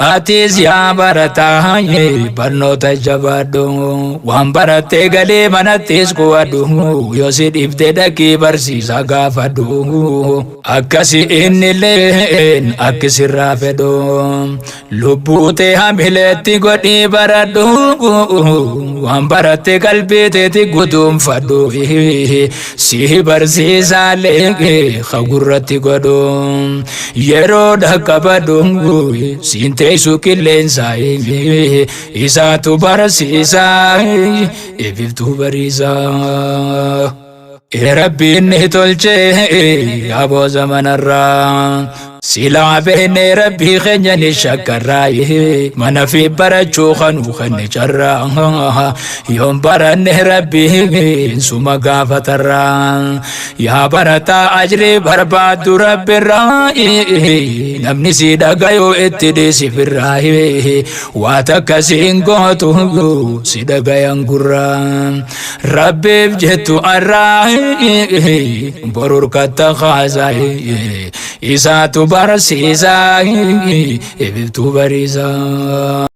Atis yaa barataa barnoota jabaadhu, waan barattee galee manattis qo'adhu, yoo si dhibde dhaqii barsiisaa gaafadhu. Akkasi innilleen akki sirraa fedhu, lubbuu tee hamileetti godhii baradhu, waan baratte qalbii teeti guduunfadhu, si barsiisaallee hagurratti godhu, yeroo dhaqqabadhu siin teessu qilleensaa, isaatu barsiisaa ififtuu bariisaa. Rabbiin ni tolchee aboo zamanarraa, silaa beeknee Rabbii keenya ni shakkarraa, mana fi barachuu kanuu kenne carraa, yoon baranne Rabbiin suma gaafatarraa. Yaa barataa ajrii barbaaddu Rabbirraa, namni si dhagayuu itti dhiisifirraa, waa takka siin gootu si dhagayan gurraa. Rabbiif jettu arraa, borur katta kaasaa, isaatu barsiisaa ififtuu bariisaa.